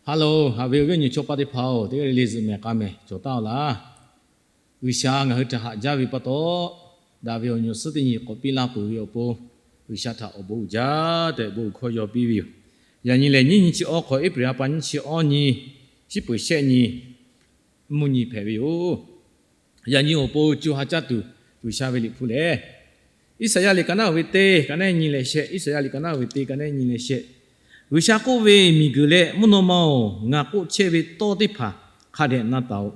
Hello, haꞈ ve awˬ viˉ awˬ nyi chaw paˆ teˇ hpaˍ-oˬ, teˇ g'aˇ le le zuhꞈ mehˍ k'a mehˍ cawˬ taˍ-oˬ laˇ. G'uiˬsha ngaˬ hui htaꞈ haꞈ jaˇ ve pa taw, daꞈ ve awˬ nyi awˬ suhˉ teˇ nyi k'awꞈ piˇ laˇ peuˬ ve awˬ pon, G'uiˬsha htaꞈ awˬ bon uiˍ jaˇ tehꞈ bon uiˍ hkawˇ yaw piˇ ve yoˬ. Yaꞈ nyi lehˬ, nyiˇ nyi chi awˇ hk'awꞈ, April ha pa nyiˇ chi awˇ nyi, shiˉ peuˍ shehˆ nyi, mvuhˇ nyi hpehꞈ ve yoˬ. Yaꞈ nyi awˬ pon co ha caˇ tuˬ G'uiˬsha ve liꞈ hpu lehˬ, Iˉsaˍyaˆ liꞈ ka naˉ ve teˇ, ka naˉ nyi leh shehˆ. Iˉsaˍyaˆ liꞈ ka naˉ ve teˇ, ka naˉ nyi leh shehˆ. G'uiˬsha k'oˆ ve, Miˬguiˬ leh mvuhˇ naw ma-oˬ, ngaˬ k'oˆ chehˇ ve tawˇ teˇ hpaˍ hk'a dehꞈ na taˍ-oꞈ.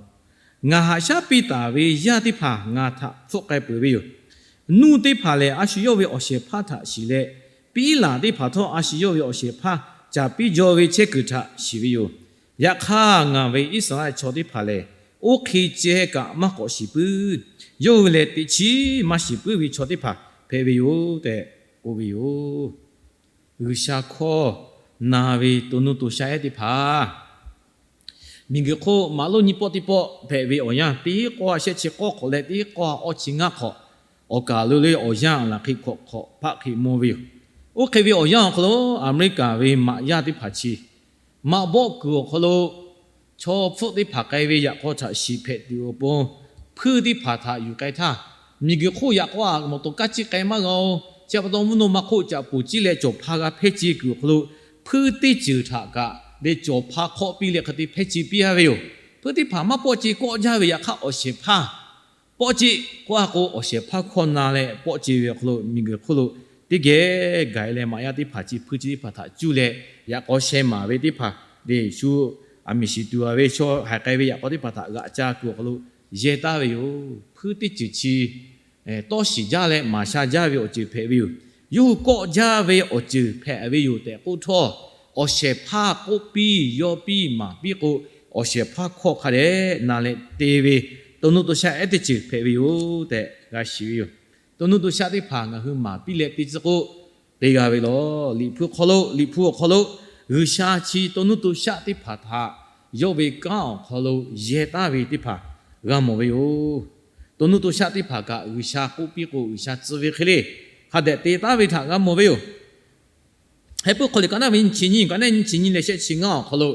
Ngaˬ haꞈ shaˉ piˇ taˍ ve yaˇ teˇ hpaˍ ngaˬ htaꞈ hpfuhˆ k'ai peuˬ ve yoˬ. Nuˇ teˇ hpaˍ lehˬ, a shu yawˇ ve awˬ shehˍ hpaˇ htaꞈ shiˍ leh, piˉlaˬ teˇ hpaˍ htawˇ a shu yawˇ ve awˬ shehˍ hpaˇ caˍ piˇ jaw ve chehˇ kuiˬ htaꞈ shiˍ ve yoˬ. Yaꞈ hk'aˇ, ngaˬ ve Iˉsaˍreˍlaˆ chaw teˇ hpaˍ lehˬ, oˇ hk'e ceh kaꞈ maˇ k'awꞈ shiˍ puiˉ. Yawˇ hui lehˬ, teꞈ chiˉ maˇ shiˍ puiˉ ve chaw teˇ hpaˍ hpehꞈ ve yoˬ tehꞈ k'oˆ ve yoˬ. G'uiˬsha hkawˇ na ve to nuˇ to shaˆ ehˉ teˇ hpaˍ, miˬguiˬ hk'oˆ maꞈ lonˉ nyiˇ pawˆ teˇ pawˆ hpehꞈ ve awˬ yanˇ, teˇ k'awˇ shehˆ chi k'awˇ hk'awꞈ leh teˇ k'awˇ awˇ chi ngaˇ hk'awꞈ, awˬ kaˍ lo le awˬ yanˇ laˬ hk'e hkawꞈ hk'awꞈ hpaˆ hk'e maw ve yoˬ. Oˇ hk'e ve awˬ yanˇ awˬ hk'aw lo, Aˍmeˍriˆkaˍ ve maꞈ yaˇ teˇ hpaˍ chi maꞈ bawˆ kuiˬ awˬ hk'aw lo chaw hpfuhˆ teˇ hpaˍ k'ai ve yaꞈ k'aw htaꞈ shiˍ hpehꞈ tuˬ awˬ pon, hpuiˇ teˇ hpaˍ htaꞈ yuˬ k'ai htaˇ, miˬguiˬ hk'oˆ yaꞈ k'aw-a mawˬ tawˍ kaˇ ciˇ k'ai maˇ g'a-oˬ. Chi pa taw, mvuhˇ naw ma hk'oˆ caꞈ poˬ ciˇ leh cawˬ hpa g'a hpehˇ ce kuiˬ awˬ hk'aw lo, hpuiˇ teˇ ceuˬ htaꞈ kaꞈ leh cawˬ hpa hk'awˆ piˇ leh hk'e te hpehˇ ce piˇ-a ve yoˬ. Hpuiˇ teˇ hpaˍ maˇ pawˆ ce kawˆ jaˇ ve yaꞈ hk'aˇ, awˬ shehˍ hpaˇ pawˆ ce k'oˆ-a k'o, awˬ shehˍ hpaˇ hkawˇ na leh pawˆ ce ve awˬ hk'aw lo miˬguiˬ hk'oˆ lo teˇ geh gaˬ-e leh, maꞈ yaˇ teˇ hpaˍ chi hpuiˇ chi teˇ hpaˍ htaꞈ cuˇ leh, yaꞈ k'aw sheh maˍ ve teˇ hpaˍ, le shu aˬ miˍ shiˍ tuˬ-a ve chaw haiˬ k'ai ve yaꞈ k'aw teˇ hpaˍ htaꞈ g'aꞈ ca kuiˬ awˬ hk'aw lo yehˇ taˍ ve yoˬ. Hpuiˇ teˇ ceuˬ chi tawˇ shiˍ jaˇ leh maˍ sha jaˇ ve awˬ ceuˬ hpehꞈ ve yoˬ. Yawˇ hui kawˆ jaˇ ve awˬ ceuˬ hpehꞈ ve yoˬ tehꞈ k'oˆ htawˇ, awˬ shehˍ hpaˇ k'oˆ piˇ yawˇ piˇ maˍ piˇ k'o, awˬ shehˍ hpaˇ hkawˇ hk'a dehꞈ na leh te ve to nuˇ to shaˆ ehˉ teˇ ceuˬ hpehꞈ ve yoˬ tehꞈ g'a shiˍ ve yoˬ. To nuˇ to shaˆ teˇ hpaˍ ngaˬ hui maˍ piˇ leh te tcuh k'o, te g'a ve lawˬ. Liꞈ hpu hk'aw lo, Liꞈ hpu awˬ hk'aw lo G'uiˬsha chi to nuˇ to shaˆ teˇ hpaˍ htaꞈ yawˇ ve kanˉ awˬ hk'aw lo yehˇ taˍ ve teˇ hpaˍ g'a mawˬ ve yoˬ. To nuˇ to shaˆ teˇ hpaˍ kaꞈ G'uiˬsha k'oˆ piˇ k'o, G'uiˬsha tcuh ve hk'e le hk'a dehꞈ te taˍ ve htaꞈ g'a mawˬ ve yoˬ. Heh puiˉ hk'aw liꞈ ka naˉ ve nyiˇ chi nyiˇ, ka naˉ nyiˇ chi nyiˇ leh shehˆ chi ngaˇ awˬ hk'aw lo,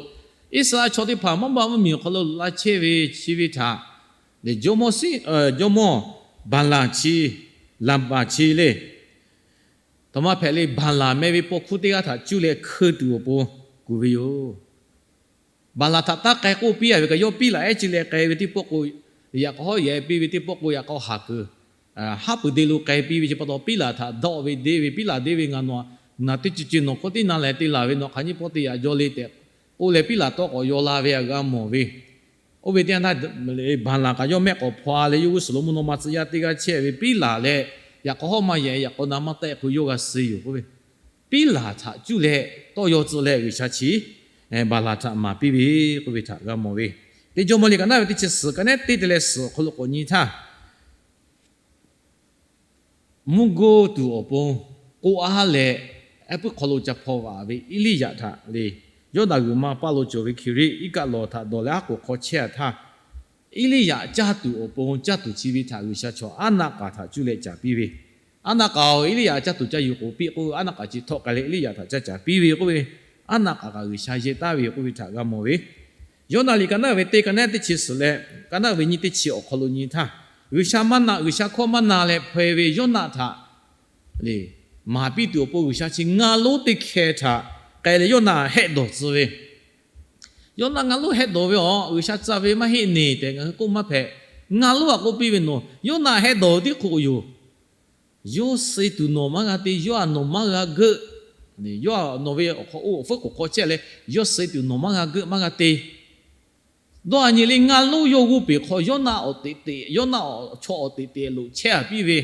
Iˉsaˍreˍlaˆ chaw teˇ hpaˍ maˇ baˆ mvuhˇmiˬ awˬ hk'aw lo la chehˇ ve chi ve htaꞈ, jawˇmawˇ, jawˇmawˇ Baˍlaˍ chi, Laˍbaˍ chi le, aˬ htoꞈ ma hpehꞈ le, Baˍlaˍ meh ve paw hkuˇ teˇ g'aˇ htaꞈ cuˇ leh hkeu tuˬ awˬ pon kuˬ ve yoˬ. Baˍlaˍ htaꞈ taˇ k'ai k'oˆ piˇ-a ve kaꞈ, yawˇ piˉlaˬ ehˉ chi leh k'ai ve teˇ pawˆ k'o, yaꞈ k'aw hawˉ yehˬ piˇ ve teˇ pawˆ k'o, yaꞈ k'aw haˍ kuiˬ haˉ pui de lo k'ai piˇ ve chi pa taw, piˉlaˬ htaꞈ dawˆ ve deˇ ve, piˉlaˬ deˇ ve ngaˬ nawˬ, ngaˬ teˇ ceuˬ ceuˬ nawˬ hkawˇ teˇ na lehˬ te laˬ ve, nawˬ hk'aˬ nyi pawˆ te yaꞈ jaw le tehꞈ k'oˆ leh, piˉlaˬ tawˇ k'awꞈ yaw la ve htaꞈ g'a mawˬ ve. Oˇ ve teˇ yanˇ htaˇ, Baˍlaˍ kaꞈ yawˇ mehˆ k'awꞈ hpaw-a leh, yawˇ g'uˇ suhˍ lo mvuhˇ naw ma tcuh yaˇ teˇ g'aˇ chehˇ ve piˉlaˬ leh, yaꞈ k'aw hawˉ maˇ yehˬ, yaꞈ k'aw na maˇ tehˆ k'o, yawˇ g'a suh yoˬ k'oˆ ve. Piˉlaˬ htaꞈ cuˇ leh tawˇ yaw tcuh leh G'uiˬsha chi Baˍlaˍ htaꞈ maˍ piˇ ve k'oˆ ve htaꞈ g'a mawˬ ve. Teˇ jawˇmawˇ liꞈ ka naˉ ve teˇ chi suhˍ, ka naˉ teˇ te leh suhˍ awˬ hk'aw lo k'awꞈ nyi htaˇ, mvuhˇ goˇ tuˬ awˬ pon k'oˆ-a leh, ehˉ puiˉ hk'aw lo ca hpaw-a ve Eˇliˇyaꞈ htaꞈ le, Yawˇdanˍ g'uiˬ ma paˇ lo cawˬ ve Hkiˍriˆ iˉ kaˆ lawˬ htaꞈ dawˬ leh aˉ k'oˍ hk'aw chehˇ-a htaˇ, Eˇliˇyaꞈ caˇ tuˬ awˬ pon caˇ tuˬ chi ve htaꞈ G'uiˬsha chaw aˉ naˆ k'aˍ htaꞈ cuˇ leh caˍ piˇ ve. Aˉ naˆ k'aˍ-oˬ, Eˇliˇyaꞈ caˇ tuˬ ca yuˬ k'oˍ piˇ k'oˆ ve, aˉ naˆ k'aˍ chi htawˆ k'ai leh Eˇliˇyaꞈ htaꞈ caˇ caˍ piˇ ve k'oˆ ve, aˉ naˆ k'aˍ kaꞈ G'uiˬsha yehˇ taˍ ve k'oˆ ve htaꞈ g'a mawˬ ve. Yawˇdanˍ liꞈ ka naˉ ve teˇ, ka naˉ teˇ chi suhˍ leh ka naˉ ve nyiˇ teˇ chi awˬ hk'aw lo nyi htaˇ, G'uiˬsha maˇ na, G'uiˬsha hkawˇ maˇ na leh hpaw-e ve Yawˇnaˆ htaꞈ le, maˍ piˇ tuˬ awˬ pon G'uiˬsha chi ngaˇ lonˉ teˇ hkeh htaꞈ k'ai leh Yawˇnaˆ hehˆ dawˬ tcuh ve. Yawˇnaˆ ngaˇ lonˉ hehˆ dawˬ ve awˬ, G'uiˬsha tcuh ve maˇ heˆ neˬ tehꞈ ngaˬ hui k'oˆ maˇ hpehꞈ. Ngaˇ lonˉ aꞈ k'oˆ piˇ ve, Nawˬ Yawˇnaˆ hehˆ dawˬ ve tiˉ k'o yoˬ. Yawˇ suh tuˬ nawˬ maˇ g'a te, yawˇ aꞈ nawˬ maˇ g'a geuˆ. Yawˇ nawˬ ve awˬ hk'aw oˇ awˬ fuˉ k'oˍ hk'aw chehˇ leh, yawˇ suh tuˬ nawˬ maˇ g'a geuˆ maˇ g'a te. Dawˇ a nyi le, ngaˇ lonˉ yawˇ g'oˇ peˬ hk'aw Yawˇnaˆ awˬ teꞈ teꞈ, Yawˇnaˆ chaw awˬ teꞈ teꞈ loꞈ chehˇ haˍ piˇ ve,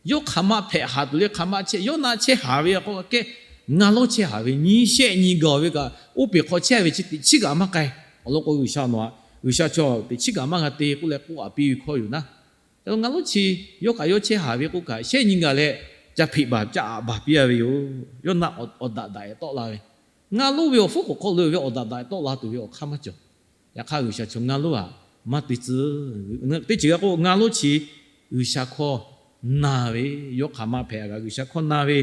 yawˇ hk'aˬ ma hpehꞈ haˍ tuˬ le, hk'aˬ ma chehˇ, Yawˇnaˆ chehˇ haˍ ve k'o, kehˉ ngaˇ lonˉ chehˇ haˍ ve, nyiˇ shehˆ nyi gaˬ ve kaꞈ, oˇ peˬ hk'aw chehˇ ve chi teꞈ chiˉ kaꞈ maˇ k'ai. Awˬ lawn k'o, G'uiˬsha nawˬ, G'uiˬsha chaw teꞈ chiˉ kaꞈ maˇ g'a te k'oˆ leh k'oˆ a piˇ ve hkawˇ yoˬ naˉ. Ngaˇ lonˉ chi yawˇ kaꞈ yawˇ chehˇ haˍ ve k'oˆ kaꞈ, shehˆ nyi gaˬ leh ca hpeꞈ baˬ ca aꞈ baˬ piˇ a ve yoˬ. Yawˇnaˆ awˬ daꞈ daꞈ-e tawˆ la ve, ngaˇ lonˉ ve awˬ fuˉ k'oˍ hk'aw lo ve awˬ daꞈ daꞈ-e tawˆ la tuˬ ve awˬ hk'aˇ maˇ cawˬ. Yaꞈ hk'aˇ, G'uiˬsha chaw ngaˇ lonˉ aꞈ maˇ te tcuh. Teˇ ceuˬ g'a k'o, ngaˇ lonˉ chi G'uiˬsha hkawˇ na ve, yawˇ hk'aˬ ma hpehꞈ kaꞈ G'uiˬsha hkawˇ na ve,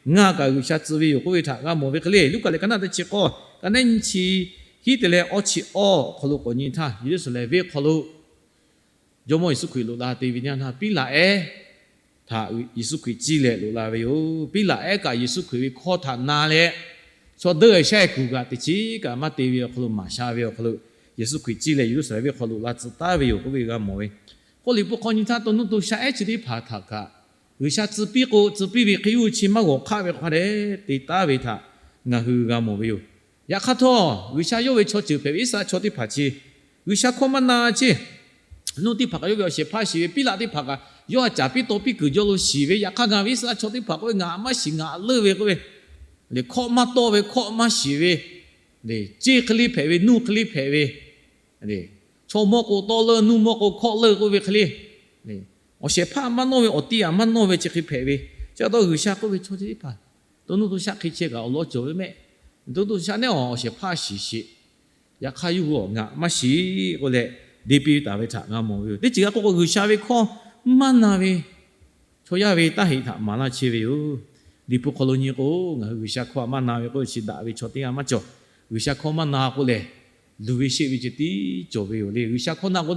ngaˇ kaꞈ G'uiˬsha tcuh ve yoˬ k'oˆ ve htaꞈ g'a mawˬ ve hk'e le. Luˉkaꞈ liꞈ ka naˉ teˇ chi k'awˇ, ka naˉ nyiˇ chi kiˉ te leh awˇ chi awˇ awˬ hk'aw lo k'awꞈ nyi htaˇ, Yeˍruˆsaˍlehnˍ venˇ hk'aw lo Jawˇmawˇ Yeˍsuˆ Hkriꞈ loꞈ la te ve nyaˇ htaˇ, Piˉlaꞈ ehˉ htaꞈ Yeˍsuˆ Hkriꞈ ciˇ leh loꞈ la ve yoˬ. Piˉlaꞈ ehˉ kaꞈ Yeˍsuˆ Hkriꞈ ve hkawˇ htaꞈ na leh, chaw dawˇ g'aˇ shaˉ kuiˬ kaꞈ teˇ chiˉ kaꞈ maˇ te ve awˬ hk'aw lo maˍ sha ve awˬ hk'aw lo, Yeˍsuˆ Hkriꞈ ciˇ leh Yeˍruˆsaˍlehnˍ venˇ hk'aw loꞈ la tcuh taˉ ve yoˬ k'oˆ ve g'a mawˬ ve. K'oˆ liꞈ hpu hk'aw nyi htaˇ, to nuˇ to shaˆ ehˉ chi teˇ hpaˍ htaꞈ kaꞈ G'uiˬsha tcuh piˇ k'o, tcuh piˇ ve hk'e yawˇ hui chi maˇ g'awˬ hk'aˆ ve hk'a dehꞈ te taˉ ve htaꞈ ngaˬ hui g'a mawˬ ve yoˬ. Yaꞈ hk'aˇ htawˇ, G'uiˬsha yawˇ ve chaw ceuˬ hpehꞈ ve Iˉsaˍreˍlaˆ chaw teˇ hpaˍ chi G'uiˬsha hkawˇ maˇ na ceˇ. Nuˇ teˇ hpaˍ kaꞈ yawˇ ve awˬ shehˍ hpaˇ shiˍ ve, Piˉlaꞈ teˇ hpaˍ kaꞈ yawˇ htaꞈ caˍ piˇ taw piˇ kuiˬ jaw lo shiˍ ve, yaꞈ hk'aˇ ngaˬ ve Iˉsaˍreˍlaˆ chaw teˇ hpaˍ k'oˆ ve, ngaˬ maˇ shiˍ, ngaˬ leuˆ ve k'oˆ ve, hkawˇ maˇ tawˆ ve, hkawˇ maˇ shiˍ ve, ceˇ hk'e le hpehꞈ ve, nuˇ hk'e le hpehꞈ ve, chaw mawˇ k'o tawˆ leuˆ, nuˇ mawˇ k'o hkawˆ leuˆ k'oˆ ve hk'e le, awˬ shehˍ hpaˇ maˇ nawˇ ve, awˬ tiˇ aꞈ maˇ nawˇ ve chi hk'e hpehꞈ ve. Chi pa taw G'uiˬsha k'oˆ ve, chaw chi teˇ hpaˍ to nuˇ to shaˆ hk'e chehˇ kaꞈ awˬ lawn cawˬ ve mehˆ. To nuˇ to shaˆ neˉ awˬ shehˍ hpaˇ shiˍ sheˍ. Yaꞈ hk'aˇ yawˇ hui awˬ ngaˬ maˇ shiˍ k'oˆ leh, deˇ piˇ taˍ ve htaꞈ g'a mawˬ ve yoˬ. Teˇ ceuˬ g'a k'oˆ k'o, G'uiˬsha ve hkawˇ maˇ na ve chaw yaˇ ve taˇ heꞈ htaꞈ maˍ laˇ chehˇ ve yoˬ. Liꞈ hpu hk'aw lo nyi k'o, ngaˬ hui G'uiˬsha hkawˇ htaꞈ maˇ na ve k'oˆ ve chi daꞈ ve chaw teˇ g'aˇ maˇ cawˬ. G'uiˬsha hkawˇ maˇ na k'oˆ lehˬ, luˬ ve sheˆ ve ceh tiˉ cawˬ ve yoˬ le. G'uiˬsha hkawˇ na k'o,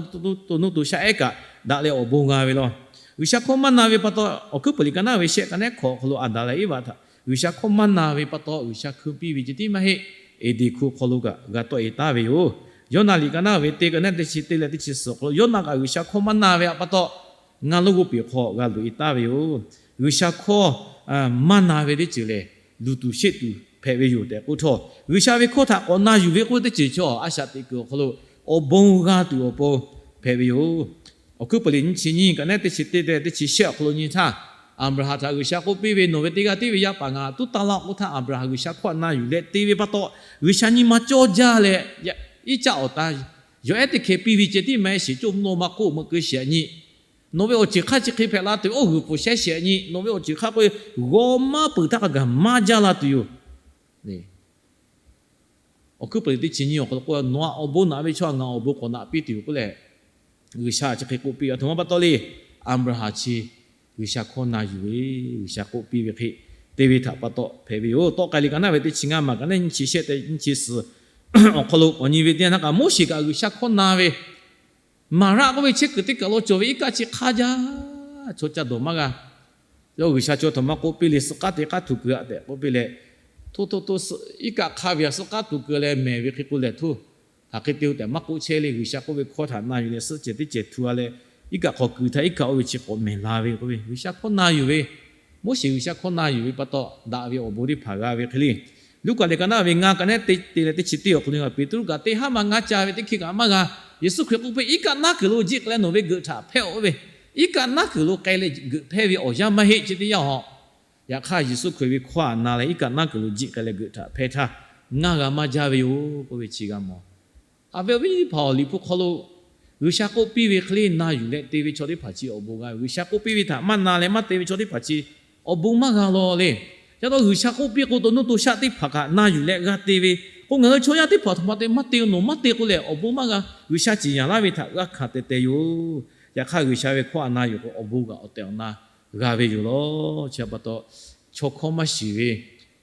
to nuˇ to shaˆ ehˉ kaꞈ daꞈ leh awˬ bon g'a ve law. G'uiˬsha hkawˇ maˇ na ve pa taw, Awˬ hkuiˉ peuˬ liꞈ ka naˉ ve shehˆ, ka naˉ hkawꞈ awˬ hk'aw lo Aˍdanˍ leh Eˇvaꞈ htaꞈ G'uiˬsha hkawˇ maˇ na ve pa taw, G'uiˬsha hkui piˇ ve ceh tiˉ maˇ heˆ. Eˍdenˍ hkuˇ hk'aw lo kaꞈ g'a tawˆ e taˉ ve yoˬ. Yawˇnaˆ liꞈ ka naˉ ve teˇ, ka naˉ teˇ chi teˇ leh teˇ chi suhˍ awˬ hk'aw lo, Yawˇnaˆ kaꞈ G'uiˬsha hkawˇ maˇ na ve pa taw, ngaˇ lonˉ g'oˇ peˬ hk'aw g'a loꞈ e taˉ ve yoˬ. G'uiˬsha hkawˇ maˇ na ve teˇ ceuˬ lehˬ, luˬ tuˬ sheˆ tuˬ hpehꞈ ve yoˬ tehꞈ k'oˆ htawˇ, G'uiˬsha ve hkawˇ htaꞈ k'awꞈ na yuˬ ve k'oˆ ve teˇ ceuˬ chaw a shaꞈ teꞈ kuiˬ awˬ hk'aw lo awˬ bon g'a tuˬ awˬ pon hpehꞈ ve yoˬ. Awˬ hkuiˉ peuˬ liꞈ nyiˇ chi nyiˇ, ka naˉ teˇ chi teˇ leh teˇ chi shehˆ awˬ hk'aw lo nyi htaˇ, Aˍbraˍhanˍ htaꞈ G'uiˬsha k'oˆ piˇ ve, Nawˬ ve teˇ g'aˇ tiˉ ve yaˇ paˍ ngaˬ tuˉ taˇ laˇ k'oˆ htaˇ, Aˍbraˍhanˍ G'uiˬsha hkawˇ htaꞈ na yuˬ leh te ve pa taw, G'uiˬsha nyi ma cawˇ jaˇ leh, iˉ caˆ awˬ ta yawˬ ehˉ teˇ hkeh piˇ ve ceh tiˉ maˇ heˆ sheˍ, cawˇ mvuhˇ naw ma hk'oˆ meuꞈ keu sheˍ a nyi. Nawˬ ve awˬ ceuˬ hk'aˇ chi hk'e hpehꞈ la tuˬ ve oˇ g'uiˬ pfuhˍ shehˉ sheˍ a nyi. Nawˬ ve awˬ ceuˬ hk'aˇ k'oˆ ve g'aw maˇ peuˬ htaˇ hk'a gaˬ maˇ jaˇ la tuˬ yoˬ. Awˬ hkuiˉ peuˬ liꞈ teˇ chi nyiˇ awˬ hk'aw lo k'oˆ, Nawˬ htaꞈ awˬ bon naꞈ ve chaw htaꞈ ngaˬ awˬ bon k'awꞈ naꞈ piˇ tuˬ yoˬ k'oˆ leh, G'uiˬsha chi hk'e k'oˆ piˇ ve aˬ htoꞈ ma pa taw le. Aˍbraˍhanˍ chi G'uiˬsha hkawˇ na yuˬ ve, G'uiˬsha k'oˆ piˇ ve hk'e te ve htaꞈ pa taw hpehꞈ ve yoˬ. Tawˆ k'ai liꞈ ka naˉ ve teˇ chi ngaˇ maˬ, ka naˉ nyiˇ chi shehˆ teˇ nyiˇ chi suhˍ awˬ hk'aw lo k'awꞈ nyi ve teˇ yanˇ htaˇ kaꞈ, Moˉseˍ kaꞈ G'uiˬsha hkawˇ na ve, Maˍraˆ k'oˆ ve chehˇ kuiˬ teˇ kaˬ lo cawˬ ve iˉ kaˆ chi hk'aˇ jaˇ, chaw ca dawˬ maˇ g'a. Yawˇ G'uiˬsha chaw htaꞈ maˇ k'oˆ piˇ le, suh k'aˉ te k'aˉ tuˬ keu a tehꞈ k'oˆ piˇ leh, hto hto hto, iˉ kaˆ hk'aˇ ve a suh k'aˉ tuˬ keu leh mehˬ ve hk'e k'o lehˬ hto, hk'aˬ hk'e te-o tehꞈ maˇ k'oˆ chehˇ le. G'uiˬsha k'oˆ ve hkawˇ htaꞈ na yuˬ leh suhˆ cehˬ teˇ cehˬ htu a leh, iˉ kaˆ hk'aw kuiˬ htaˇ iˉ kaˆ oˇ ve chi k'awꞈ mehˬ la ve k'oˆ ve, G'uiˬsha hkawˇ na yuˬ ve, Moˉseˍ G'uiˬsha hkawˇ na yuˬ ve pa taw daꞈ ve awˬ bon teˇ hpaˍ g'a ve hk'e le. Luˉkaꞈ liꞈ ka naˉ ve ngaˇ, ka naˉ teˇ te leh teˇ chi teˇ awˬ hk'aw lo, Peˍtruˆ kaꞈ teˇ haˉ ma ngaˇ ca ve teˇ hkeh kaꞈ maˇ g'a. Yeˍsuˆ Hkriꞈ k'oˆ piˇ, Iˉ kaˆ naˉ kuiˬ lo jiˆ k'ai leh nawˬ ve geuꞈ htaꞈ hpehˇ-oˆ ve, iˉ kaˆ naˉ kuiˬ lo k'ai leh geuꞈ hpehˇ ve awˬ yanˇ maˇ heˆ ceh teˇ yanˇ hawꞈ. Yaꞈ hk'aˇ Yeˍsuˆ Hkriꞈ ve hkawˇ htaꞈ na leh iˉ kaˆ naˉ kuiˬ lo jiˆ k'ai leh geuꞈ htaꞈ hpehˇ htaˇ, ngaˇ g'a maˇ jaˇ ve yoˬ k'oˆ ve chi g'a mawˬ. Aˬ ve awˬ viˉ teˇ hpaˍ, awˬ liꞈ hpu hk'aw lo G'uiˬsha k'oˆ piˇ ve hk'e le na yuˬ leh te ve chaw teˇ hpaˍ chi awˬ bon g'a ve, G'uiˬsha k'oˆ piˇ ve htaꞈ maˇ na leh maˇ te ve chaw teˇ hpaˍ chi awˬ bon maˇ g'a law le. Ca taw G'uiˬsha k'oˆ piˇ k'o, to nuˇ to shaˆ teˇ hpaˍ kaꞈ na yuˬ leh g'a te ve k'o, ngaˬ hui chaw yaˇ teˇ hpaˍ htaꞈ ma te maˇ te, nawˬ maˇ te k'o lehˬ awˬ bon maˇ g'a. G'uiˬsha ciˍ yanˍ laˇ ve htaꞈ g'a hkanˍ teh teh yoˬ. Yaꞈ hk'aˇ G'uiˬsha ve hkawˇ htaꞈ na yuˬ k'o, awˬ bon kaꞈ awˬ tehˬ awˬ na g'a ve yoˬ law. Chi pa taw, chaw hkawˇ maˇ shiˍ ve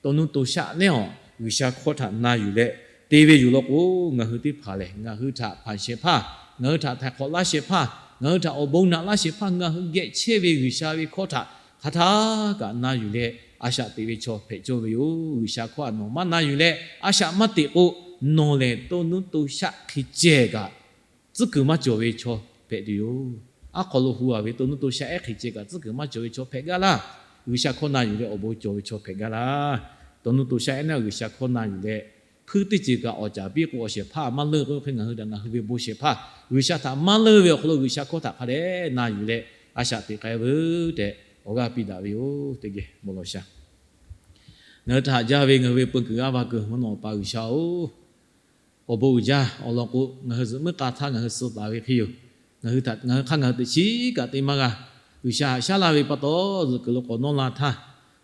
to nuˇ to shaˆ neˉ awˬ G'uiˬsha hkawˇ htaꞈ na yuˬ leh te ve yoˬ law k'o, ngaˬ hui teˇ hpaˍ lehˬ, ngaˬ hui htaꞈ hpanˍ shehˍ hpaˇ, ngaˬ hui htaꞈ htaiˍ hk'awꞈ laˇ shehˍ hpaˇ, ngaˬ hui htaꞈ awˬ bon naꞈ laˇ shehˍ hpaˇ, ngaˬ hui geh chehˇ ve G'uiˬsha ve hkawˇ htaꞈ hk'aˬ htaˇ kaꞈ na yuˬ leh a shaꞈ teꞈ ve chaw hpehꞈ cawˇ ve yoˬ. G'uiˬsha hkawˇ htaꞈ nawˬ maˇ na yuˬ leh a shaꞈ maˇ teꞈ k'o, nawˬ lehˬ to nuˇ to shaˆ hk'e ceh kaꞈ tcuhˉ kuiˬ maˇ cawˬ ve chaw hpehꞈ tuˬ yoˬ. Aˉ hk'aw lo hu a ve to nuˇ to shaˆ ehˉ hk'e ceh kaꞈ tcuhˉ kuiˬ maˇ cawˬ ve chaw hpehꞈ gaˇ laˇ. G'uiˬsha hkawˇ na yuˬ leh awˬ bon cawˬ ve chaw hpehꞈ gaˇ laˇ. To nuˇ to shaˆ ehˉ neˉ G'uiˬsha hkawˇ na yuˬ leh, hpuiˇ teˇ ceuˬ kaꞈ awˬ caˍ piˇ k'o, awˬ shehˍ hpaˇ maˇ leunˇ k'oˆ ve hk'e, ngaˬ hui htaꞈ ngaˬ hui ve bon shehˍ hpaˇ G'uiˬsha htaꞈ maˇ leunˇ ve awˬ hk'aw lo G'uiˬsha hkawˇ htaꞈ hk'a dehꞈ na yuˬ leh a shaꞈ teꞈ k'ai veuˬ tehꞈ awˬ g'aˇ piˇ daꞈ ve yoˬ. Teˇ geh bon lawˬ sha. Ngaˬ hui htaꞈ haꞈ jaˇ ve ngaˬ hui ve peu kuiˬ g'aˇ va kuiˬ mvuhˇ naw Awˬ pa G'uiˬsha-oˬ, awˬ bon uiˍ jaˇ awˬ lawn k'o, ngaˬ hui zuhꞈ muiˉ k'a htaˇ ngaˬ hui suh taˍ ve hk'e yoˬ. Ngaˬ hui hk'aˇ ngaˬ hui teꞈ chiˉ kaꞈ te maˇ g'a. G'uiˬsha haꞈ shaˉ laˇ ve pa taw, zuhꞈ kuiˬ lo k'awꞈ nawˇ la htaˇ,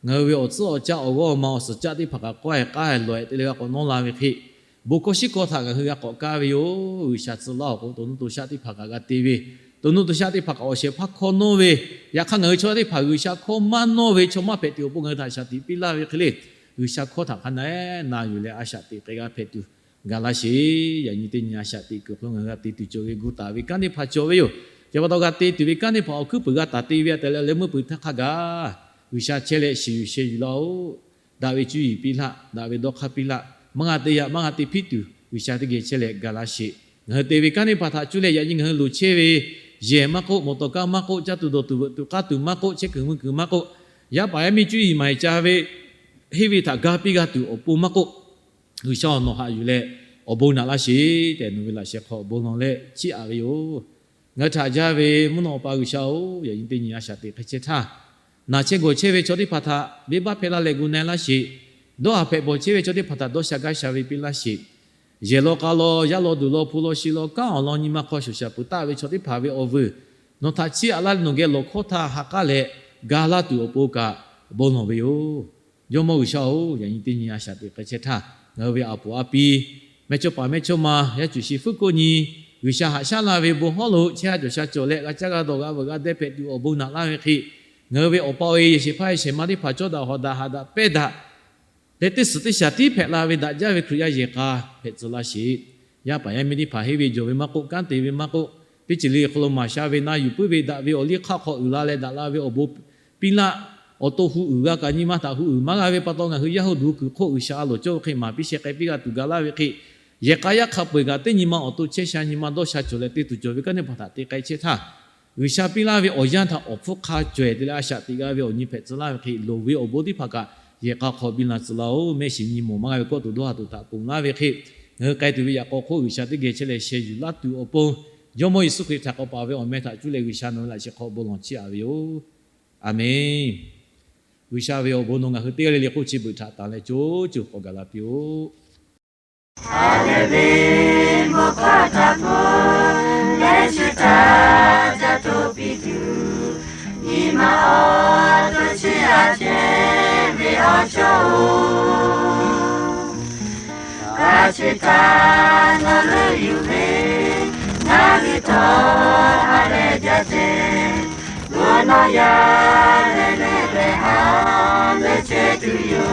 ngaˬ hui ve awˬ tcuhˉ awˬ caˆ awˬ g'awˇ awˬ ma awˬ suhˍ caˆ teˇ hpaˍ kaꞈ k'awehˇ k'aˉ laweh te leh g'a k'awꞈ nawˇ la ve hk'e, bon hkawˇ shiˉ hkawˇ htaꞈ ngaˬ hui g'a k'awꞈ kaˇ ve yoˬ. G'uiˬsha tcuh laˇ awˬ k'o, to nuˇ to shaˆ teˇ hpaˍ kaꞈ g'a te ve, to nuˇ to shaˆ teˇ hpaˍ kaꞈ awˬ shehˍ hpaˇ hkawˇ nawˇ ve, yaꞈ hk'aˇ ngaˬ hui chaw yaˇ teˇ hpaˍ G'uiˬsha hkawˇ maˇ nawˇ ve chaw maˇ hpehꞈ tuˬ awˬ pon ngaˬ hui htaꞈ shaˍ tiꞈ piˇ laˇ ve hk'e le, G'uiˬsha hkawˇ htaꞈ hk'a dehꞈ na yuˬ leh a shaꞈ teꞈ k'ai g'a hpehꞈ tuˬ Gaˬ laˇ sheˍ. Yaꞈ nyi teˇ nyi a shaꞈ teꞈ kuiˬ hk'aw lo ngaˬ hui g'a te tuˬ cawˬ ve gu taˍ ve kanˉ teˇ hpaˍ cawˬ ve yoˬ. Chi pa taw g'a te tuˬ ve kanˉ teˇ hpaˍ awˬ hkuiˉ puiˍ g'a taˍ te ve a tehꞈ leh leh meuˇ peuˬ htaˇ hk'a gaˬ, G'uiˬsha chehˇ leh shiˍ yuˬ sheh yuˬ laˇ-oˆ. Daꞈ ve cuˇ yiˍ piˇ laˇ, daꞈ ve dawˇ hk'aˇ piˇ laˇ, maˇ g'a te yaꞈ maˇ g'a te hpiˇ tuˬ G'uiˬsha teˇ geh chehˇ leh gaˬ laˇ sheˍ. Ngaˬ hui te ve kanˉ teˇ hpaˍ htaꞈ cuˇ leh yaꞈ nyi ngaˬ hui loˍ chehˇ ve yehˬ maˇ k'oˆ, mawˬ tawˍ kaˇ maˇ k'oˆ, caˇ tuˬ dawˬ tuˬ veuꞈ tuˬ k'aˇ tuˬ maˇ k'oˆ, chehˇ kuiˬ mvuh kuiˬ maˇ k'oˆ, yaˇ paˍ yaˇ miˇ cuˇ yiˍ maˍ ca ve henˇ ve htaꞈ ga piˇ g'a tuˬ awˬ pon maˇ k'oˆ, G'uiˬsha awˬ nawˬ haꞈ yuˬ leh awˬ bon naꞈ laˇ sheˍ tehꞈ nawˬ ve laꞈ sheh hk'aw awˬ bon lawˬ leh chiˇ aꞈ ve yoˬ. Ngaˬ hui htaꞈ jaˇ ve mvuhˇ naw awˬ pa G'uiˬsha-oˬ, yaꞈ nyi teˇ nyi a shaꞈ teꞈ hk'e chehˇ htaˇ, naˬ chehˇ gawˬ chehˇ ve chaw teˇ hpaˍ htaꞈ venˇbaˆ hpehꞈ laˇ leh gu na-e laˇ sheˍ. Dawˇ haˍ hpehꞈ bawˬ chehˇ ve chaw teˇ hpaˍ htaꞈ dawˇ sha gaˇ sha ve piˇ laˇ sheˍ. Yehˬ law k'a law, yaˇ law duˬ law, hpu law shi law, kanˉ awˬ lawn nyi ma hk'aw shoˍ shaˍ peuˬ taˆ ve chaw teˇ hpaˍ ve awˬ vuiˬ nawˬ htaꞈ chiˇ aꞈ laˇ leh nawˬ geh lawˬ hkawˇ htaˇ ha k'aˉ leh ga laˇ tuˬ awˬ pon kaꞈ bon lawˬ ve yoˬ. Jawˇmawˇ G'uiˬsha-oˬ, yaꞈ nyi teˇ nyi a shaꞈ teꞈ hk'e chehˇ htaˇ, ngaˬ hui ve a poˍ a pi, mehˇchawˇ paˍ mehˇchawˇma, yaˇ cuˬ shi fuˉ k'oˆ nyi, G'uiˬsha haꞈ shaˉ laˇ ve bon hawˉ lo chehˇ ha cawˬ sha cawˬ leh g'a caˇ g'a dawˬ g'a veuꞈ g'a dehˇ hpehꞈ tuˬ awˬ bon naꞈ laˇ ve hk'e, ngaˬ hui ve awˬ pa awˬ e yehˬ shehˍ hpaˇ yehˬ shehˍ ma teˇ hpaˍ cawˇ daꞈ hawˍ daꞈ haꞈ daꞈ pehnˇ daꞈ leh teˇ suhˍ teˇ shaˍ tiˉ hpehꞈ la ve daꞈ jaˇ ve Hkriꞈ yaˇ yehˬ k'a hpehꞈ tcuh laˇ sheˍ. Yaˇ paˍ yaˇ miˇ teˇ hpaˍ henˇ ve jawˬ ve maˇ k'oˆ, kanˉ te ve maˇ k'oˆ, teˇ ceuˬ le hk'aw lo maˍ sha ve na yuˬ puiˉ ve daꞈ ve awˬ liˇ hk'aˆ hk'aw uiˍ la leh daꞈ la ve awˬ bon piˇ laˇ. Awˬ to hu uiˍ g'a kaꞈ nyi ma htaꞈ hu uiˍ maˇ g'a ve pa taw ngaˬ hui yaˇ hu duˬ kuiˬ hk'oˆ G'uiˬsha a lawˬ cawˇ ve hk'e maˍ piˇ sheh k'ai piˇ g'a tuˬ ga laˇ ve hk'e, yehˬ k'a yaˇ hk'a peu-eˬ kaꞈ teˇ nyi ma awˬ to chehˇ sha nyi ma dawˇ sha cawˬ leh te tuˬ cawˬ ve kanˉ teˇ hpaˍ htaꞈ te k'ai chehˇ htaˇ, G'uiˬsha piˇ laˇ ve awˬ yanˇ htaꞈ awˬ hpfuhˇ hk'a cawehˬ te leh a shaꞈ teꞈ g'a ve awˬ nyi hpehꞈ tcuh laˇ ve hk'e, loˍ ve awˬ bon teˇ hpaˍ kaꞈ yehˬ k'a hk'aw biˇ la tcuh laˇ-oˬ. Mehˆ shiˍ nyi mawˬ maˇ g'a ve kawˆ tuˬ dawˇ ha tuˬ htaꞈ ponˬ laˇ ve hk'e, ngaˬ hui k'ai tuˬ ve yaꞈ k'aw hk'oˆ G'uiˬsha teˇ geh chehˇ leh sheh yuˬ laˇ tuˬ awˬ pon, Jawˇmawˇ Yeˍsuˆ Hkriꞈ htaꞈ k'awꞈ paˍ ve awˬ meh htaꞈ cuˇ leh G'uiˬsha nawˬ ve laꞈ sheh hk'aw bon lawˬ chiˇ aꞈ ve yoˬ. Aˬmenˍ. G'uiˬsha ve awˬ bon nawˬ ngaˬ hui teˇ g'aˇ le le hk'oˆ chi beuꞈ htaꞈ tanˬ leh co co k'awꞈ gaˬ la piˇ-oˆ. Aˬ lehˬ ve bon hkawˇ htaꞈ hkawˇ leh shu htaꞈ ca to piˇ tuˬ, nyi ma awˬ to chiˇ aꞈ chehˇ ve awˬ chawˇ-oˬ, a chi htaꞈ nawˬ leuˆ yuˬ ve, ngaˬ hui htawˇ ha lehˬ jaˇ ceˇ, mvuhˇ naw yaˇ leh leh leh ha lehˬ chehˇ tuˬ yoˬ.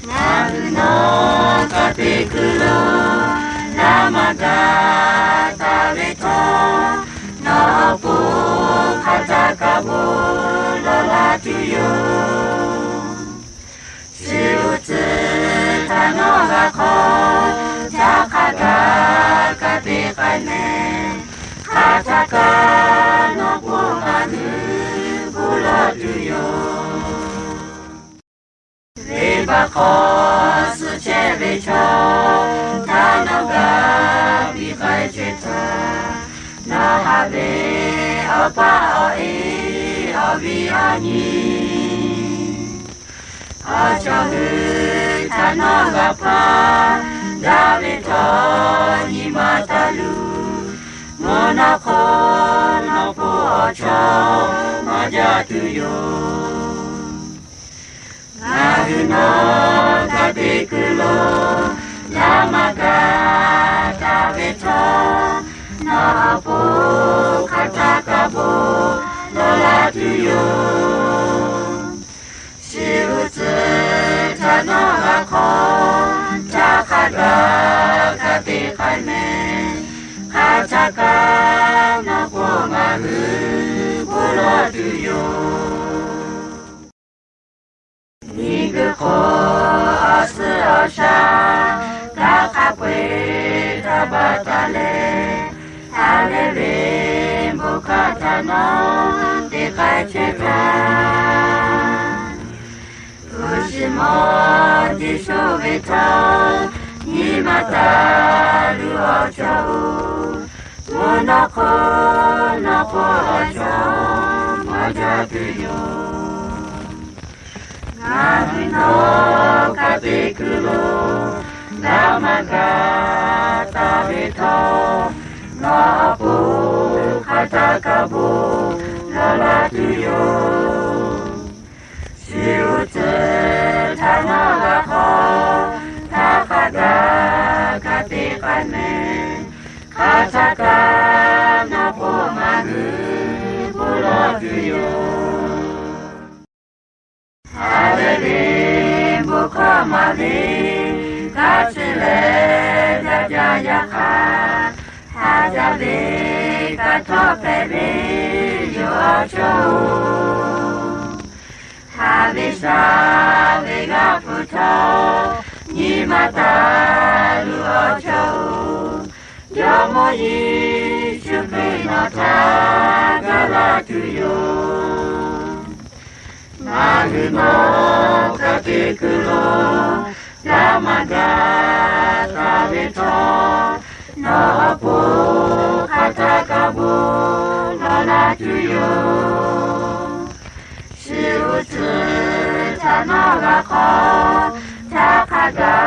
Ngaˬ hui nawˬ ka te kuiˬ lo, naˍ maˇ gaˬ taˍ ve htawˇ, nawˬ awˬ pon hk'a htaꞈ kaꞈ bon lawˬ la tuˬ yoˬ. Chi uˉ tcuhˇ htaꞈ nawˬ g'a hk'aw, htaˇ hk'a gaˬ ka te k'ai mehˍ, hk'a htaˇ kaꞈ nawˬ pon ngaˬ hui bon lawˬ tuˬ yoˬ. Venˇbaˆ hk'aw suh chehˇ ve chaw htaꞈ nawˬ g'a biˇ k'ai chehˇ htaˇ, nawˬ haꞈ ve awˬ pa awˬ e awˬ viˉ awˬ nyi, awˬ cawˬ hui htaꞈ nawˬ g'a hpaˇ daꞈ ve htawˇ nyi ma taˍ luˬ, mvuhˇ naw hk'oˆ nawˬ pon awˬ chawˇ maˇ jaˇ tuˬ yoˬ. Ngaˬ hui nawˬ ka te kuiˬ lo, naˍ maˇ gaˬ taˍ ve htawˇ, nawˬ awˬ pon hk'a htaˇ kaꞈ bon lawˬ la tuˬ yoˬ. Chi uˉ tcuhˇ htaꞈ nawˬ g'a hk'aw, htaˇ hk'a gaˬ ka te k'ai mehˍ, hk'a htaˇ kaꞈ nawˬ pon ngaˬ hui bon lawˬ tuˬ yoˬ. Miˬguiˬ hk'oˆ awˬ suhˉ awˬ shaˍ, kaꞈ hk'a peu-eˬ htaꞈ baˬ taˍ leh, aˬ lehˬ ve bon hkawˇ htaꞈ nawˬ te k'ai chehˇ htaˇ, hpu shi mawˇ teˇ shuˉ ve htawˇ, nyi ma taˍ luˬ awˬ cawˬ-oˬ, mvuhˇ naw hk'oˆ nawˬ pon awˬ chawˇ maˇ jaˇ tuˬ yoˬ. Ngaˬ hui nawˬ ka te kuiˬ lo, naˍ maˇ gaˬ taˍ ve htawˇ, nawˬ awˬ pon hk'a htaˇ kaꞈ bon lawˬ la tuˬ yoˬ. Chi uˉ tcuhˇ htaꞈ nawˬ g'a hk'aw, htaˇ hk'a gaˬ ka te k'ai mehˍ, hk'a htaˇ kaꞈ nawˬ pon ngaˬ hui bon lawˬ tuˬ yoˬ. Aˬ lehˬ ve bon hkawˇ maˍ ve, Aˉ chi leh daꞈ jaˇ yaꞈ hk'aˇ, ha jaˇ ve kaꞈ htawˇ hpehꞈ ve yoˬ, awˬ chawˇ-oˬ. Haˍ ve shaˍ ve g'a hpu htawˇ, nyi ma taˍ luˬ awˬ chawˇ-oˬ. Jawˇmawˇ Yeˍsuˆ Hkriꞈ nawˬ htaꞈ ga laˇ tuˬ yoˬ. Ngaˬ hui nawˬ hk'a te kuiˬ lo daꞈ maˇ gaˬ taˍ ve htawˇ, nawˬ awˬ pon hk'a htaꞈ kaꞈ bon lawˬ laˇ tuˬ yoˬ. Chi uˉ tcuhˍ htaꞈ nawˬ g'a hk'aw htaˇ hk'a gaˬ